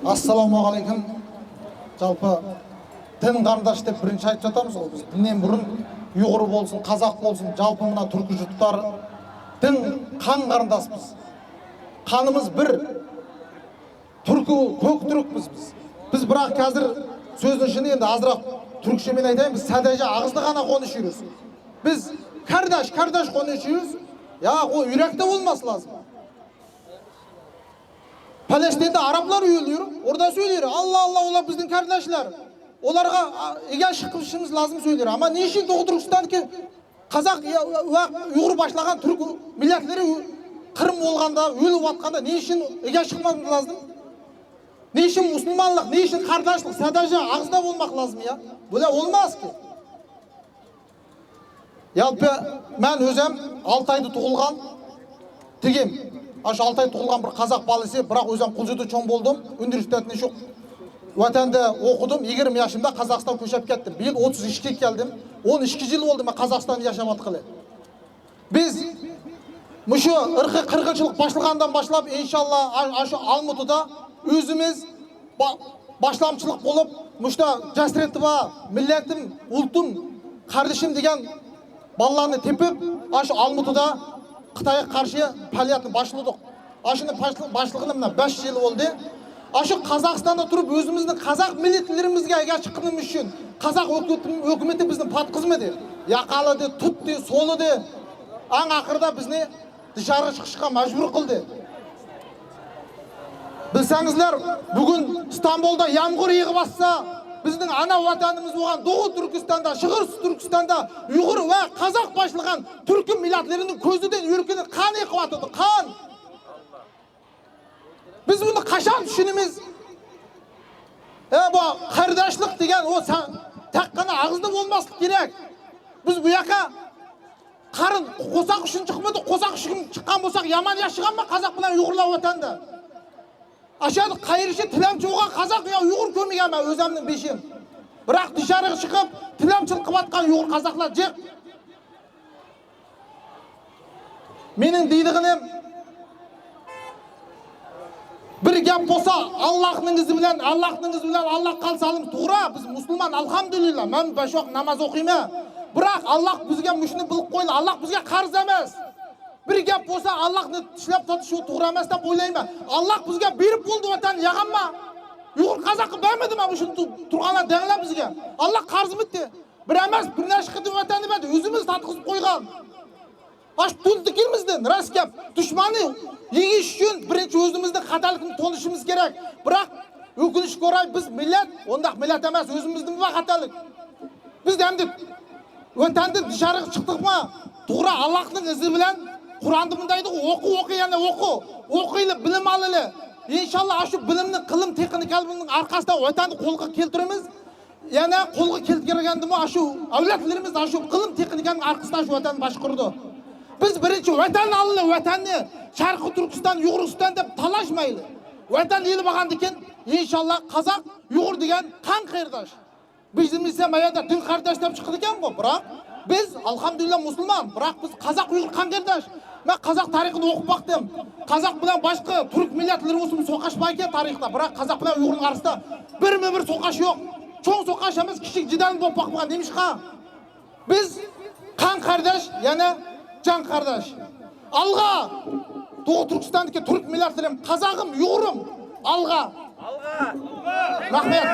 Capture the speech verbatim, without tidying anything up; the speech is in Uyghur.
ئەسسالامۇ ئەلەيكۇم. جالپى دىن قارىداش دەپ بىرىنچى ئېيتىۋاتامىز غو بىز. دىندىن بۇرۇن ئۇيغۇر بولسۇن، قازاق بولسۇن، جالپى مۇنا تۈركىي جۇتلار دىن قان قارىداش بىز. قانىمىز بىر. تۈركى، كۆك تۈركمىز بىز. بىز بىراق ھازىر سۆزنى شۇنى ئەمدى ئازراق تۈركچە مەن ئېيتايىن، بىز سادەجە ئاغزىدا غانا قونۇشۇرۇز. بىز قارداش، قارداش قونۇشۇرۇز. ياق، ئۇ يۈرەكتە بولماس لازىم. پەلەستىندە ئارابلار ئۆلۈر، ئوردا سۆيلىر. ئاللا، ئاللا، ئۇلار بىزنىڭ قارداشلار. ئۇلارغا ئىگە چىقىشىمىز لازىم سۆيلىر. ئەمما نېشى دوغۇ تۈركىستاندىكى قازاق ۋە ئۇيغۇر باشلىغان تۈرك مىللەتلىرى قىرىم بولغاندا، ئۆلۈۋاتقاندا نېشى ئىگە چىقماق لازىم؟ نېشى مۇسۇلمانلىق، نېشى قارداشلىق، سادەجە ئاغزىدا بولماق لازىم يا. بۇلار بولماس كى. يالپى، مەن ئۆزۈم ئالتايدا تۇغۇلغان تېگىم. ئاشۇ ئالتايدا تۇغۇلغان بىر قازاق بالىسى، بىراق ئۆزۈم قۇلجىدا چوڭ بولدۇم، ئۇنىۋېرسىتېتنى شۇ ۋەتەندە ئوقۇدۇم، يىگىرمە ياشىمدا قازاقىستان كۆچۈپ كەتتىم. بىيىل ئوتتۇز ئىككىگە كەلدىم، ئون ئىككى يىل بولدى مەن قازاقىستاندا ياشاۋاتقىلى. بىز مۇشۇ ئىرقىي قىرغىنچىلىق باشلىغاندىن باشلاپ، ئىنشاللا، ئا-، ئاشۇ ئالمۇتىدا ئۆزىمىز با-، باشلامچىلىق بولۇپ، مۇشتا جەسىرىتى بار مىللەتىم، ئۇلتۇم، قاردىشىم دېگەن بالىلارنى تېپىپ، ئاشۇ ئالمۇتىدا خىتايغا قارشى پائالىيەتنى باشلىدۇق. ئاشۇنى باشلىغىنى مانا بەش يىل بولدى. ئاشۇ قازاقىستاندا تۇرۇپ ئۆزىمىزنىڭ قازاق مىللەتلىرىمىزگە ئىگە چىققىنىمىز ئۈچۈن قازاق ھۆكۈمىتى بىزنى پاتقۇزمىدى. ياقالىدى، تۇتتى، سولىدى. ئەڭ ئاخىرىدا بىزنى دىشارغا چىقىشقا مەجبۇر قىلدى. بىلسەڭىزلەر، بۈگۈن ئىستانبۇلدا يامغۇر يېغىۋاتسا، بىزنىڭ ئانا ۋەتىنىمىز بولغان دوغۇ تۈركىستاندا، شىغىرسىز تۈركىستاندا ئۇيغۇر ۋە قازاق باشلىغان تۈركۈم مىللەتلىرىنىڭ كۆزىدىن يۈرىكىدىن قان ئېقىۋاتىدۇ، قان. بىز بۇنى قاچان چۈشىنىمىز؟ ئە، بۇ قېرىنداشلىق دېگەن ئۇ سا-، تەققىنە ئاغزىدا بولماسلىق كېرەك. بىز بۇ ياققا قارىن، قورساق ئۈچۈن چىقمىدۇق، قورساق ئۈچۈن چىققان بولساق يامان ياشىغانمۇ قازاق بىلەن ئۇيغۇرلار ۋەتەندە؟ ئاشۇ يەردە قايرىشى تىلەمچى بولغان قازاق يا ئۇيغۇر كۆرمىگەنمەن ئۆزۈمنىڭ بېشىم. بىراق دىشارىغا چىقىپ تىلەمچىلىك قىلىۋاتقان ئۇيغۇر قازاقلار جىق. مېنىڭ دەيدىغىنىم، بىر گەپ بولسا، ئاللاھنىڭ ئىزى بىلەن، ئاللاھنىڭ ئىزى بىلەن، ئاللاھ قالسا ھالىمىز توغرا، بىز مۇسۇلمان، ئەلھەمدۇلىللا، مەن بەش ۋاق ناماز ئوقۇيمەن. بىراق ئاللاھ بىزگە مۇشۇنى بىلىپ قويدى، ئاللاھ بىزگە قەرز ئەمەس. بىر گەپ بولسا، ئاللاھنى چىشلەپ ساتىشى توغرا ئەمەس دەپ ئويلايمەن. ئاللاھ بىزگە بېرىپ بولدى ۋەتەننى، ياغانما؟ ئۇيغۇر قازاققا بەرمىدىما مۇشۇنى تۇ-، تۇرغانلار دەڭلار بىزگە؟ ئاللاھ قەرز ئېمىتتى. بىر ئەمەس، بىر نەچچە قېتىم ۋەتەننى بەردى، ئۆزىمىز تارتقۇزۇپ قويغان. ئاشۇ تۇتتۇق ئىككىمىزدىن، راست گەپ. دۈشمەننى يېڭىش ئۈچۈن بىرىنچى ئۆزىمىزنىڭ خاتالىقىنى تونۇشىمىز كېرەك. بىراق، ئۆكۈنۈشكە ئوراي، بىز مىللەت، ئۇنداق مىللەت ئەمەس، ئۆزىمىزدىن بار خاتالىق. بىز ئەمدى ۋەتەندىن دىشارىغا چىقتۇقمۇ، توغرا ئاللاھنىڭ ئىزى بىلەن، قۇرئاندا مۇنداق دەيدىغۇ، ئوقۇ، ئوقۇ، يەنە ئوقۇ. ئوقۇيلى، بىلىم ئالىلى. ئىنشاللا، ئاشۇ بىلىمنى، قىلىم تېخنىكا بىلىمنىڭ ئارقىسىدا ۋەتەننى قولغا كەلتۈرىمىز. يەنە قولغا كەلتۈرگەندىمۇ ئاشۇ ئەۋلادلىرىمىز ئاشۇ قىلىم تېخنىكانىڭ ئارقىسىدا شۇ ۋەتەننى باشقۇرىدۇ. بىز بىرىنچى ۋەتەننى ئالىلى، ۋەتەننى، شەرقىي تۈركىستان، ئۇيغۇرىستان دەپ تالاشمايلى. ۋەتەن ئېلىپ بولغاندىن كېيىن، ئىنشاللا، قازاق، ئۇيغۇر دېگەن قان قېرىنداش. بىز دېمىسە، ما يەردە دىن قەرداش دەپ چىقىدىكەنغۇ، بىراق بىز، ئەلھەمدۇلىللا، مۇسۇلمان، بىراق بىز قازاق، ئۇيغۇر قان قېرىنداش. مەن قازاق تارىخىنى ئوقۇپ باقتىم. قازاق بىلەن باشقا تۈرك مىللەتلىرى بولسىمۇ سوقۇشۇپ باققان تارىختا، بىراق قازاق بىلەن ئۇيغۇرنىڭ ئارىسىدا بىرمۇ بىر سوقۇش يوق. چوڭ سوقۇش ئەمەس، كىچىك جېدەل بولۇپ باقمىغان. نېمىشقا؟ بىز قان قەرداش، يەنە جان قەرداش. ئالغا! دوغۇ تۈركىستاندىكى تۈرك مىللەتلىرىم، قازاغىم، ئۇيغۇرۇم، ئالغا! رەھمەت.